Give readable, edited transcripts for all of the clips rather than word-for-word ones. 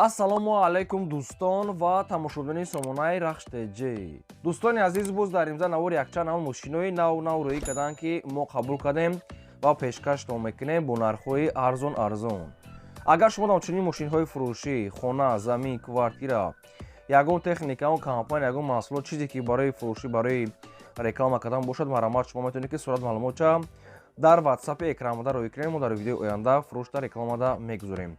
Ассалому алайкум, дӯстон ва тамошобинони сомонаи Рахш ТЖ. Дӯстони азиз, боз дар имза навори якчанд нав мошинои нав нав рӯӣ карданд, ки мо қабул кардем ва пешкаштон мекунем бо нархҳои арзон арзон. Агар шумо ҳамчунин мошинҳои фурӯшӣ, хона, замин, квартира, ягон техника, ягон компания, ягон маҳсулот, чизе ки барои фурӯшӣ, барои реклама кардан бошад, марҳамат, шумо метавонед, ки сурат маълумотча дар ватсапи экранмода рӯӣ кунед. Мо дар видеои оянда фурӯшда, рекламада мегузорем.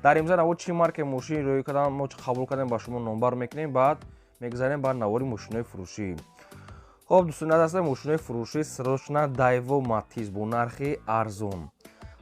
Дар имза навор чӣ марка мошин рӯӣ кардан, мо қабул кардем, ба шумо номбар мекунем. Баъд мегузарем ба навори мошинои фурӯшӣ. Хоб, дӯстони азиз, мошинои фурӯшӣ срочно Дайво Матиз бо нархи арзон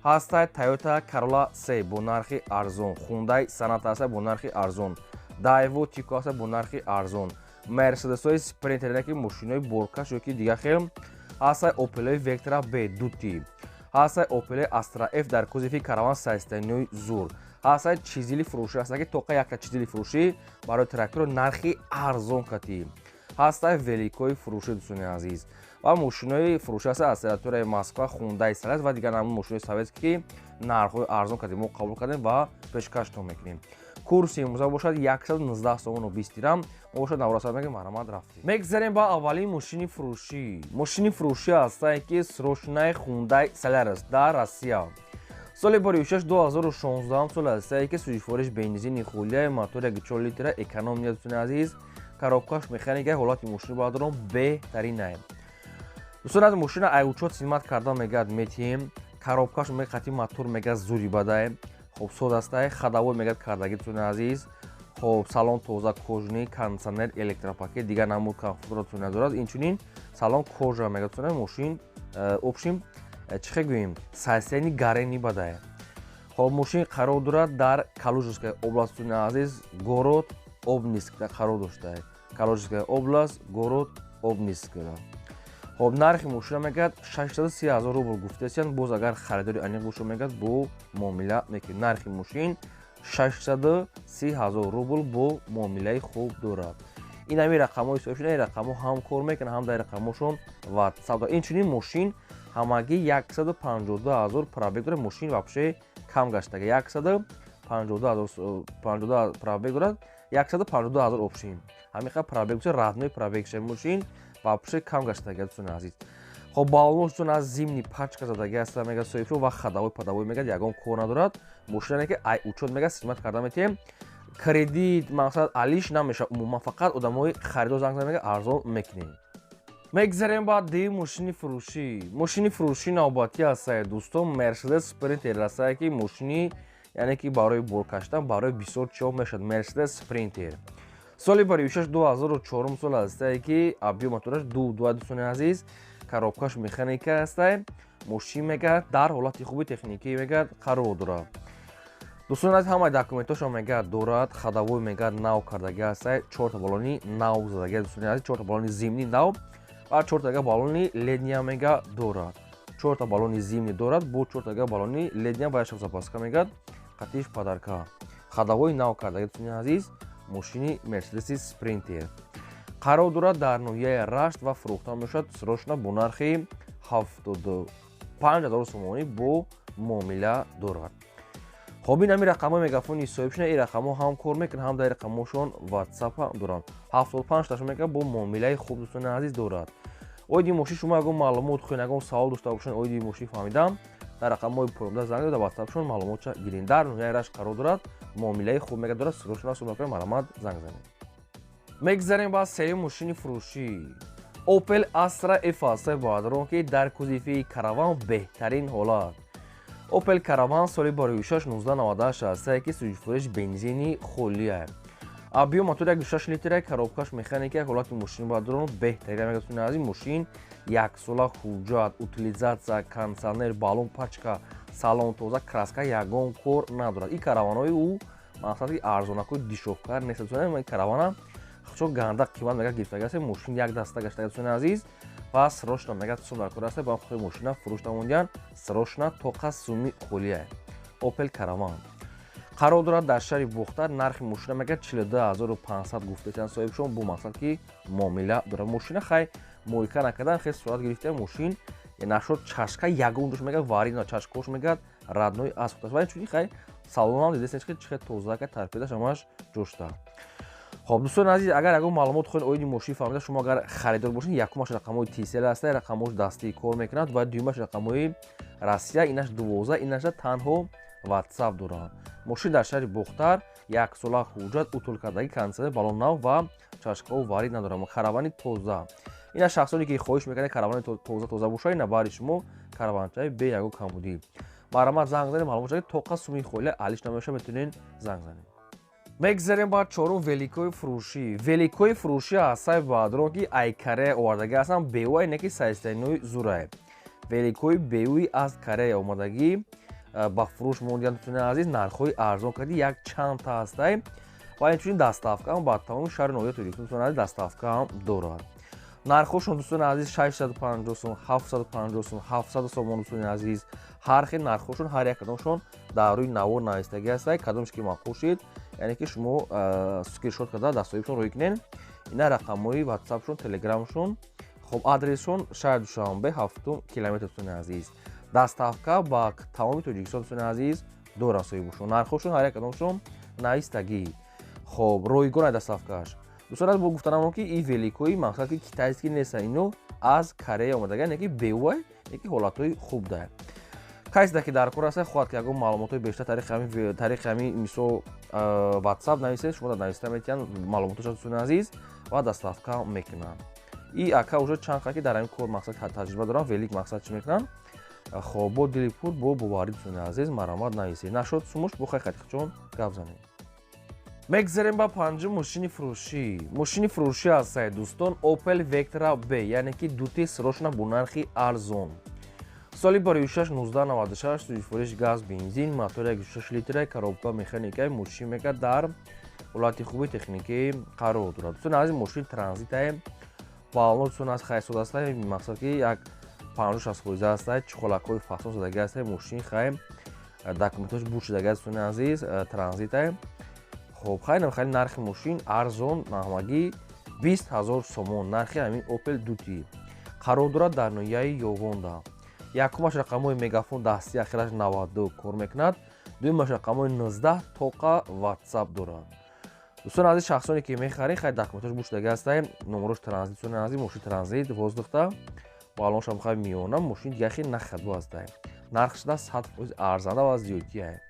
ҳастай, Тойота Карола С бо нархи арзон, Хундай Соната ҳастай бо нархи арзон, Дайво Тико ҳастай бо нархи арзон, Мерседесҳои Спринтер, ки мошинои боркаш ё ки дигар хел ҳастай, Опелои Вектра Б дути ҳастай, Опелои Астра Ф дар кузови Караван состояние зур ҳастай, чизили фурӯшӣ ҳастай, ки тоқа якта чизили фурӯшӣ барои тракторо нархи арзон катӣ ҳастай, великои фурӯшӣ, дӯстони азиз, ва мошинои фурӯшӣ ҳастай аз территорияи Москва, Хундай Солярис ва дигар намуди мошинои советский, ки нархҳои арзон кардем, мо қабул кардем ва пешкаштон мекунем. Курси имрӯза бошад 119 сомону 20 дирам. Мо бошад наврасад мегем, марҳамат, рафтем. Мегзарем ба аввалин мошини фурӯшӣ. Мошини фурӯшӣ ҳастае, ки срочный Хундай Солярис дар Россия, соли баришаш 2016 сол ҳастае, ки сӯзишвориш бензини хулия, мотор 1,4 литра, экономия. Дӯстони азиз, коробкаш механика, ҳолати мошини баъдорон беҳтаринае. Дӯстон, аз мошина ай учёт снимать карда мегӯяд метиҳем. Коробкаш меқати мотор мегӯяд зури бадае. Хоб, содастае, ходовой мегӯяд кардаги. Дӯстони азиз, хоб, салон тоза, кожаный, кондиционер, электропакет, дигар намуд комфортро, дӯстони дорад. Инчунин салон кожа мегӯяд. Дӯстони, мошин общем, чӣ хел гӯем, состояние гарени бадае. Хоб, мошин қарор дорад дар Калужская область, дӯстони азиз, город Обнинск қарор доштае. Калужская область, город Обнинск. Хоб, нархи мошина мегӯяд 630 ҳазор рубл гуфтасиянд. Боз агар харидори аниқ боша, мегӯяд, бо муомила мекунед. Нархи мошин 630 ҳазор рубл, бо муомилаи хуб дорад. Ин ҳамин рақамҳои ҳисоб шуда, ин рақамҳо ҳам кор мекунад, ҳам дар рақамҳошон ватсап дорад. Инчунин мошин ҳамагӣ 152 ҳазор пробег дорад. Мошин вообще кам гаштага, 152 пробег дорад, 152 ҳазор общем ҳамин қадр пробег, родной пробег ша. Мошин вообще кам гаштага, дӯстони азиз. Хоб, баллоншон аз зимний пачка задаги аст, мега соҳибшо, ва ходовой падовой мегӯяд ягон кор надорад. Мошинане ки ай учёт мега снимать карда метиҳем. Кредит мақсад алиш намешавад умуман, фақат одамои харидор занг зада, мега арзон мекунем. Мегзарем ба дуюм мошини фурӯшӣ. Мошини фурӯшӣ навбатӣ ҳастае, дӯстон, Мерседес Спринтер ҳастае, ки мошини, яъне ки барои бор кашидан, барои бисёр чиҳо мешавад. Мерседес Спринтер соли баришаш 2004 сол ҳастае, ки объём мотораш ду ду. Дӯстони азиз, коробкаш механика ҳастае. Мошин мегӯяд дар ҳолати хуби техникӣ мегӯяд қарор дорад. Дӯстон аз, ҳамаи документошо мегӯяд дорад, ходовой мегӯяд нав кардагӣ ҳастае, чорта баллони нав задагӣ. Дӯстони азиз, чорта баллони зимний нав ва чортага баллони летний мега дорад. Чорта баллони зимний дорад бо чортага баллони летний ва яшак запаска мегӯяд қатиш подарка, ходовой нав кардагӣ. Дӯстони азиз, мошини Мерседеси Спринтер қарор дорад дар ноҳияи Рашт ва фурӯхта мешавад срочно бо нархи 75 ҳазор сомонӣ, бо муомила дорад. Хоб, ин ҳамин рақамҳои мегафони соҳиб шуда. Ин рақамҳо ҳам кор мекунад, ҳам дар рақамҳошон ватсап ҳам доранд. 75 ташо мекунад, бо муомилаи хуб, дӯстони азиз, дорад. Оиди мошин шумо ягон маълумот хоҳед, ягон савол дошта бошед оиди мошин фаҳмидан, дар рақамҳои поёнда занг дар ватсапшон маълумотша гиред. Дар ноҳияи Рашт қарор дорад, муомилаи хуб мега дорад. Срочно сумакунед, марҳамат, занг занед. Мегзарем ба сеюм мошини фурӯшӣ. Opel Astra F ҳастай, бародарон, ки дар кузови Караван беҳтарин ҳолат. Opel Караван соли бароишаш 1998 ҳастае, ки сӯзишвориш бензини холия, объём мотор 1,6 литра, коробкаш механика, ҳолати мошини, бародарон, беҳтарин. Мегӯяд аз ин мошин яксола ҳуҷҷат, утилизация, кондиционер, баллон пачка, салон тоза, краска ягон кор надорад. Ин караванҳои ӯ мақсад ки арзонакои дешёвка нест. Каравана чун ганда қимат мега гирифтага аст. Мошин як даста гаштага, дӯстони азиз, ва срочно мега сум дар кор аст. Ба худи мошина фурӯш намондиян, срочно тоқа суми холия. Opel Караван қарор дорад дар шаҳри Бохтар. Нархи мошина мега 42 500 гуфтасиян соҳибшон, бо мақсад ки муомила дорад. Мошина хай мойка накардан, хел сурат гирифта. Мошин нашуд, чашка ягон ҷош мега варина, чашкош мегӯяд родной аз худаш. Ва инчунин хай Салонам дидесен чи хел тоза ка тарпедаш ҳамаш ҷошта. Хоб, дӯстони азиз, агар ягон маълумот хоҳед оиди мошин фаҳмида, шумо агар харидор бошед, якумаш рақамҳои Tcell аста, рақамҳош дастӣ кор мекунад ва дуюмаш рақамҳои Россия, инаш 12, инаша танҳо WhatsApp дорад. Мошин дар шаҳри Бохтар, яксола ҳуҷҷат, утул кардагӣ, кондитсионер, балон нав ва чашкаҳо варид надорад. Каравани тоза. Ина шахсоне ки хоҳиш мекунад каравани тоза тоза бошад, ина бари шумо караванчаи бе ягон камбудӣ. Марҳамат, занг занед, маълумот шавед, тоқа суми холи алиш намеша, метавонед занг занед. Мегзарем ба чорум великои фурӯшӣ. Великои фурӯшӣ ҳастаи баъдрон ки ай Корея овардагӣ ҳастанд, беуай не ки сайстайнои зурай. Великои беуи аз Корея омадагӣ ба фурӯш мондиан, дӯстони азиз, нархҳои арзон карди, як чандта ҳастай ва инчунин доставкаам ба тамоми шаҳри ноҳияи Тоҷикистон, дӯстони азиз, доставкаам дорад. Нархҳошон, дӯстони азиз, 650 сом, 750 сом, 700 сомон, дӯстони азиз, ҳар хел нархҳошон, ҳар як кадомшон дар рӯи навор навистагӣ ҳастай. Кадомш ки маъқул шид, яъне ки шумо скриншот карда дар соҳибшон рӯй кунед. Ина рақамҳои ватсапшон, телеграмшон. Хоб, адресшон шаҳри Душанбе, 7-ум километр, дӯстони азиз. Доставка ба тамоми Тоҷикистон, дӯстони азиз, дорад соҳибошон. Нархҳошон ҳар як кадомшон навистагӣ. Хоб, ройгон ай доставкааш. Дӯстон азиз, бо гуфтанам ки ин великои мақсад ки китайский неста, ино аз Корея омадага, яъне ки беуай, яки ҳолатҳои хуб дорад. Касе ки дар кор аст, хоҳад ки ягон маълумотҳои бештар тариқи ҳамин мисол WhatsApp нависед, шумо нависта метиҳанд маълумотҳоша, дӯстони азиз, ва доставка мекунанд. И ака уже чанд қа ки дар ҳамин кор мақсад таҷриба дорам, велик мақсад чӣ мекунанд. Хоб, бо дили пур, бо боварӣ, дӯстони азиз, марҳамат, нависед. Нашуд сумуш, бо хай хатиқчон гап занед. Мегзарем ба панҷум мошини фурӯшӣ. Мошини фурӯшӣ ҳастае, дӯстон, Opel Vectra B, яъне ки дути срочно бо нархи арзон. Соли 2006 1996, сӯзишвориш газ, бензин, мотор 1.6 литра, коробка механика, мошин мека дар ҳолати хуби техникӣ қарор дорад. Дӯстони азиз, мошин транзитае, баллон, дӯстони аз хай сода астае, мақсад ки як 50-60 фоиза астае, чиқолакҳои фасон задагӣ астае, мошин хай документош буд шудагӣ аст, дӯстони азиз, транзитае. Хоб, хайнам хеле нархи мошин арзон, ҳамагӣ 20 ҳазор сомон нархи ҳамин Opel Duty. Қарор дорад дар ноҳияи Ёвонда. Якумаш рақамҳои мегафон дастӣ, ахираш 92 кор мекунад, дуюмаш рақамҳои 19 тоқа WhatsApp дорад. Дӯстони азиз, шахсоне ки мехаред, хай документош буд шудагӣ ҳастай, номерош транзит, дӯстони азиз, мошин транзит, воздухта, баллоншам хай миёна, мошин дигар хел нахадбо ҳастай. Нархш да 100% арзанда ва зиёдтия.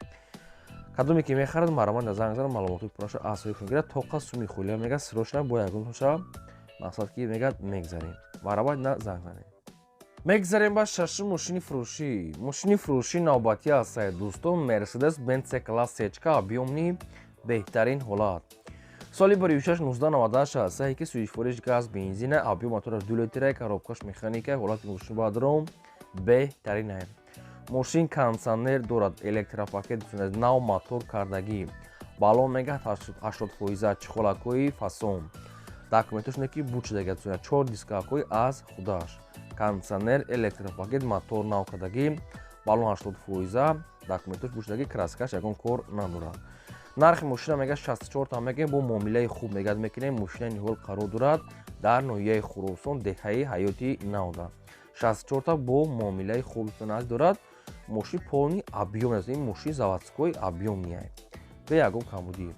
Кадоме ки мехарад, марҳамат, занг занад, маълумотҳои пурраша аз соҳибшон гирад, тоқа суми холия мега срочно бо ягонша мақсад ки мегад мегзарем. Марҳамат, на занг занед. Мегзарем ба шашум мошини фурӯшӣ. Мошини фурӯшӣ навбатӣ ҳастае, дӯстон, Mercedes Benz C-класс сечка, объёмный, беҳтарин ҳолат. Соли 2006 1998 ҳастае ки сӯзишвориш газ, бензина, объём мотораш 2 литра, коробкаш механика, ҳолати мошин бадром беҳтаринае. Мошин кондитсионер дорад, электропакет, нав мотор кардагӣ, баллон мега 80%, чиқолакҳои фасон, документош не ки буд шудагӣ, чор дискакҳои аз худаш, кондитсионер, электропакет, мотор нав кардагӣ, баллон 80%, документош буд шудагӣ, краскаш ягон кор надорад. Нархи мошина мега 64 та мегӯем, бо муомилаи хуб мегад мекунем. Мошина ниҳол қарор дорад дар ноҳияи Хуросон, деҳаи Ҳаёти Навда. 64 та бо муомилаи хуб аз дорад. Мошин полный объём аст, ин мошин заводской объёмный, бе ягон камбудӣ.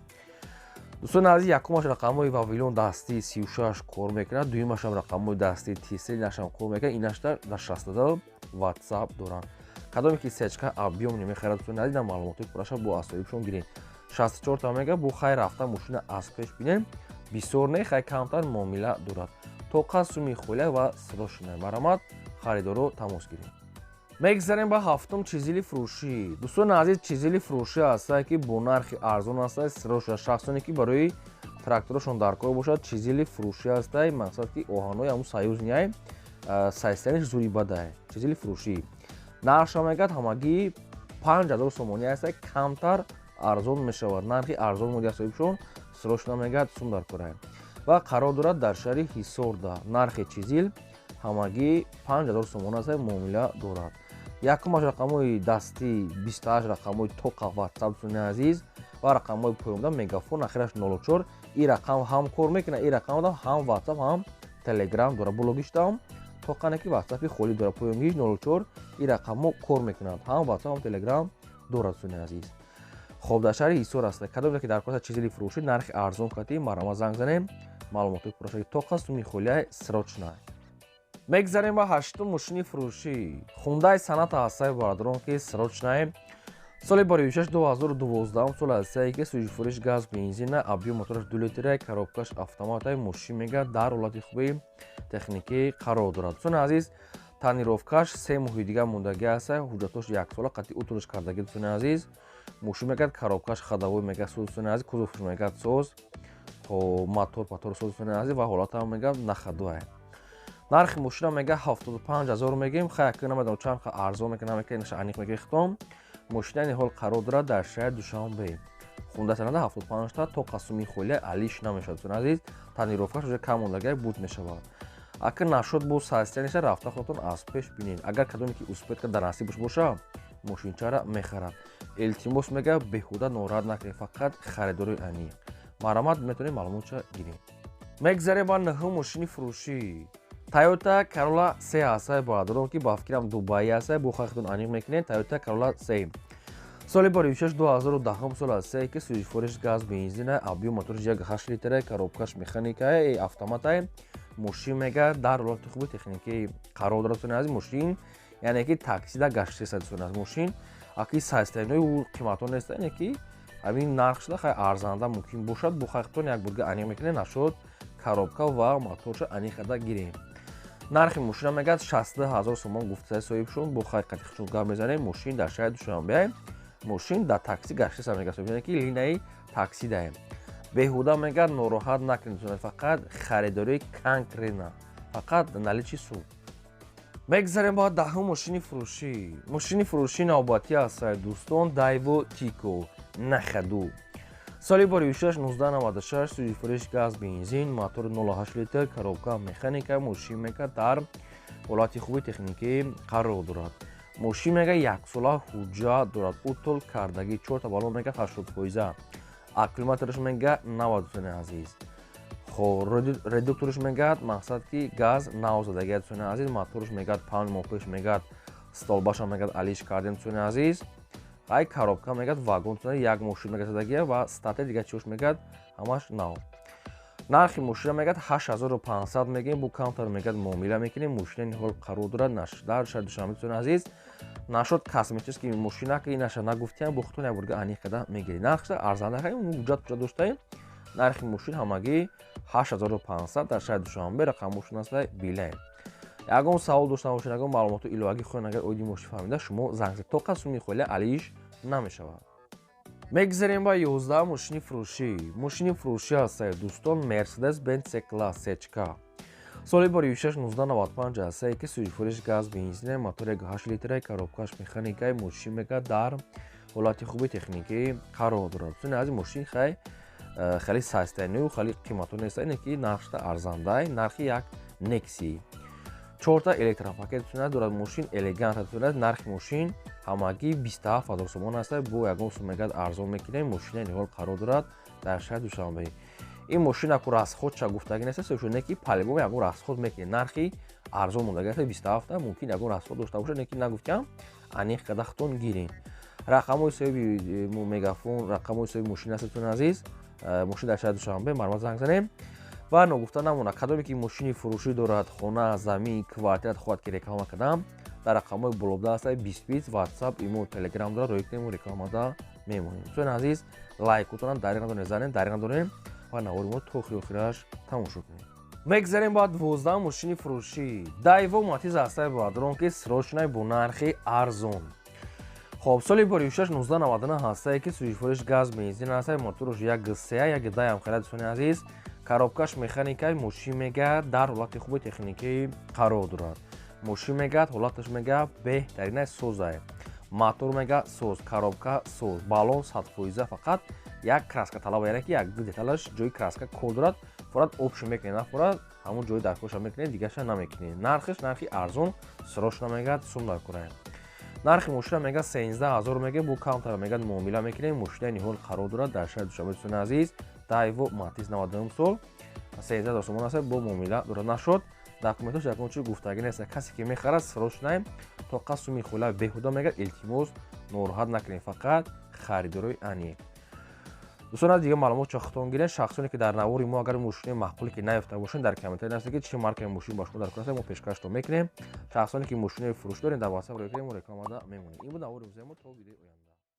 Дӯстони азиз, якумаш рақамҳои Вавилон дастии 36 кор мекунад, дуюмашам рақамҳои дастии Tcell инашам кор мекунад, инашта дар 62 WhatsApp доранд. Кадоме ки сечка объёмный мехарад, дӯстони азиз, дар маълумотҳои пурраша бо асоибшон гиред. 64 та мега, бо хай рафта мошина аз пеш бинем, бисёр не, хай камтар муомила дорад. Тоқа суми холия ва срочно. Марҳамат, харидоро тамос гиред. Мегзарем ба ҳафтум чизили фурӯшӣ. Дӯстони азиз, чизили фурӯшӣ ҳастае ки бо нархи арзон ҳастае, срочно шахсоне ки барои тракторашон дар кор бошад, чизили фурӯшӣ ҳастае, мақсад ки оҳанҳои ҳамун союзный, сайстаниш зури бадае. Чизили фурӯшӣ нархша мегӯяд ҳамагӣ 5000 сомонӣ ҳастае, камтар арзон мешавад. Нархи арзон моди соҳибшон, срочно мегӯяд сум дар корае. Ва қарор дорад дар шаҳри Ҳисорда. Нархи чизил ҳамагӣ 5000 сомон аст, муомила дорад. Якумаш рақамҳои дастӣ 28, рақамҳои тоқа WhatsApp, дӯстони азиз, ва рақамҳои поёнда мегафон ахираш 04. Ин рақам ҳам кор мекунад, ин рақам ҳам WhatsApp ҳам Telegram дорад. Блогиштам тоқане ки WhatsApp-и холӣ дорад, поёнгиш 04, ин рақамҳо кор мекунад, ҳам WhatsApp ҳам Telegram дорад, дӯстони азиз. Хоб, дар шаҳри Ҳисор аст. Кадоме ки дар коса чизели фурӯшӣ нархи арзон кати, марҳамат, занг занем, маълумоти пурра. Тоқа суми холияй, срочно. Мегзарем ба ҳаштум мошини фурӯшӣ. Хундай Соната ҳастаи, бародарон, ки срочно. Соли барои 2012 сол ҳастае, ки сӯзишфуриш газ бензина, объём мотораш 2 литра, коробкаш автоматай. Мошин мега дар ҳолати хуби техникӣ қарор дорад. Дӯстони азиз, тонировкаш 3 моҳи дига мондагӣ аста, ҳуҷҷатош яксола қатъи утулш кардагӣ. Дӯстони азиз, мошин мегӯяд, коробкаш ходовой мега соз. Дӯстони азиз, кузовш мегӯяд соз, мотор патор соз. Дӯстони азиз, ва ҳолатам мегӯяд на ходу. Нархи мошина мега 75 000 мегӯем. Хай, ака, намедонам чанд арзон мекунад, намекунад, аниқ мегӯи хитом. Мошина ҳол қарор дорад дар шаҳри Душанбе. Хундай Соната 75 та то қасуми холия алиш намешавад. Дӯстони азиз, тонировкаш уже кам мондагӣ буд мешавад. Ака нашуд, бо состояниеша рафта худатон аз пеш бинед. Агар кадоме ки успеть ка дар насибаш боша, мошинчара мехарад. Илтимос, мега беҳуда нороҳат накунед, фақат харидори аниқ. Марҳамат, метавонед маълумотша гирем. Мегзарем ба нӯҳум мошини фурӯшӣ. Тойота Карола се ҳастаи, бародарон, ки ба фикрам Дубаи ҳастаи, бо хахтон аниқ мекунед. Тойота Карола се, соли барои 2010 сол ҳастае, ки сӯзишфориш газ бензина, объём моториш 1,8 литра, коробкаш механикае, автоматае. Мошин мега дар ҳолати хуби техникӣ қарор дорад. Дӯстони азиз, мошин яъне ки таксида гаштеса. Дӯстони азиз, мошин аки состояниҳои ӯ қиматҳо нест, яъне ки ҳамин нарх шуда, хай, арзанда мумкин бошад. Бо хахтон як бурга аниқ мекунед, нашуд, коробка ва моторша аниқ карда гирем. Нархи мошина мегӯяд 62 000 сомон гуфтаи соҳибшон. Бо хай қатиқшон гап мезанем. Мошин дар шаҳри Душанбе, мошин дар такси гаштеса, мега соҳиб, ки линияи такси даем. Беҳуда мегӯяд нороҳат накунед, фақат харидории конкретно, фақат наличный сум. Мегзарем ба даҳум мошини фурӯшӣ. Мошини фурӯшӣ навбатӣ ҳастад, дӯстон, Дайво Тико на ходу, соли барои 1996, сӯзишфуриш газ бензин, мотори 08 литр, коробка механика. Мошин мега дар ҳолати хуби техникӣ қарор дорад. Мошин мега яксола ҳуҷҷат дорад, утол кардагӣ, чорта балон мега 80%, аккумулятораш мега 90. Дӯстони азиз, хо, редукторш мегӯяд, мақсад ки газ нав задагия. Дӯстони азиз, моторш мегӯяд 5 моҳ пеш мегӯяд, столбаша мегӯяд алиш кардем. Дӯстони азиз, ай коробка мегӯяд вагон як мошин мегӯяд задагия ва статия дига чиош мегӯяд ҳамаш нав. Нархи мошина мегӯяд 8500 мегӯем, бо камтар мегӯяд муомила мекунем. Мошина ҳол қарор дорад дар шаҳри Душанбе. Дӯстони азиз, нашуд, косметический мошина ки инаша нагуфтиям, бо худтон як бурга аниқ карда мегиред. Нархша арзанда, ҳуҷҷат ҳуҷҷат доштаем. Нархи мошин ҳамагӣ 8500, дар шаҳри Душанбе. Рақамошон аста билайн. Ягон савол дошта бошед, ягон маълумоту иловагӣ хоҳед, агар оиди мошин фаҳмида, шумо занг зед. То қасуми холия алиш намешавад. Мегзарем ба 11 мошини фурӯшӣ. Мошини фурӯшӣ ҳастае, дӯстон, Мерседес Бенц С класс сечка, соли бори 1995 ҳастае, ки сӯзишфуриш газ бензина, мотор 1,8 литра, коробкаш механикаи. Мошин мега дар ҳолати хуби техникӣ қарор дорад. Дӯстони азиз, мошин хай хеле состоянию хеле қиматҳо нест, ине ки нархшда арзандай, нархи як Некси. Чорта электропакет дорад, мошин элегант. Нархи мошин ҳамагӣ 27 000 сомон аст, бо ягон сум мегӯяд арзон мекунем. Мошина ниҳол қарор дорад дар шаҳри Душанбе. Ин мошина ку расходша гуфтагӣ нест, не ки по-любому ягон расход мекунед. Нархи арзон мондагӣ аст, 27, мумкин ягон расход дошта бошад, не ки нагуфтиам, аниқ карда худтон гирем. Рақамҳои соҳиби Мегафон, рақамҳои соҳиби мошин аст. Дӯстони азиз, мошин дар шаҳри Душанбе, марҳамат, занг занем. Ва ногуфта намонад, кадоме ки мошини фурӯшӣ дорад, хона, замин, квартира хоҳад ки реклама кардам, дар рақамҳои болобда аст, 20 20 Ватсап, Имо, Телеграм дорад, рӯй кунем, рекламада мемонем. Дӯстони азиз, лайкотонам дариқ надорем, занем, дариқ надорем ва навори мо то охири охираш тамошо кунем. Мегзарем ба 12 мошини фурӯшӣ. Дайво Матиз ҳастаи, бародарон, ки срочный, бо нархи арзон. Хоб, соли бори 1999 ҳастае, ки сӯзишфуриш газ бензин ҳастае, моторш як сея, як даям хеле. Дӯстони азиз, коробкаш механикаи. Мошин мегӯяд дар ҳолати хуби техникӣ қарор дорад. Мошин мегӯяд ҳолаташ мегӯяд беҳтарина, созае, мотор мегӯяд соз, коробка соз, баллон 100%, фақат як краска талаба, яъне ки як ду деталаш ҷои краска кор дорад. Форад общий мекунед, нафорад, ҳамон ҷои даркоша мекунед, дигаша намекунед. Нархиш нархи арзон, срочно мегӯяд сум даркораем. Нархи мошина мегӯяд 13 000 мегӯяд, бо камтар мегӯяд муомила мекунем. Мошинаи ниҳол қарор дорад дар шаҳри Душанбе. Дӯстони азиз, Дайво Матиз 99 сол, 13 000 сомон аст, бо муомила дорад. Нашуд, документош ягон чи гуфтагӣ нест. Касе ки мехарад, срочно, тоқа суми хула. Беҳуда мегӯяд илтимос нороҳат накунед, фақат Харидорои ани. Дӯстон, аз дига маълумот чахтон гирен. Шахсоне, ки дар навори мо агар мошини маъқуле ки наёфта бошанд, дар комментарий нависед, ки чӣ маркаи мошин ба шумо дар кор аст, мо пешкаштон мекунем. Шахсоне, ки мошинои фурӯш дорем, дар WhatsApp рӯй кунем, мо рекламада мемонем. Ин буд навори имрӯзаи мо. То видеои оянда.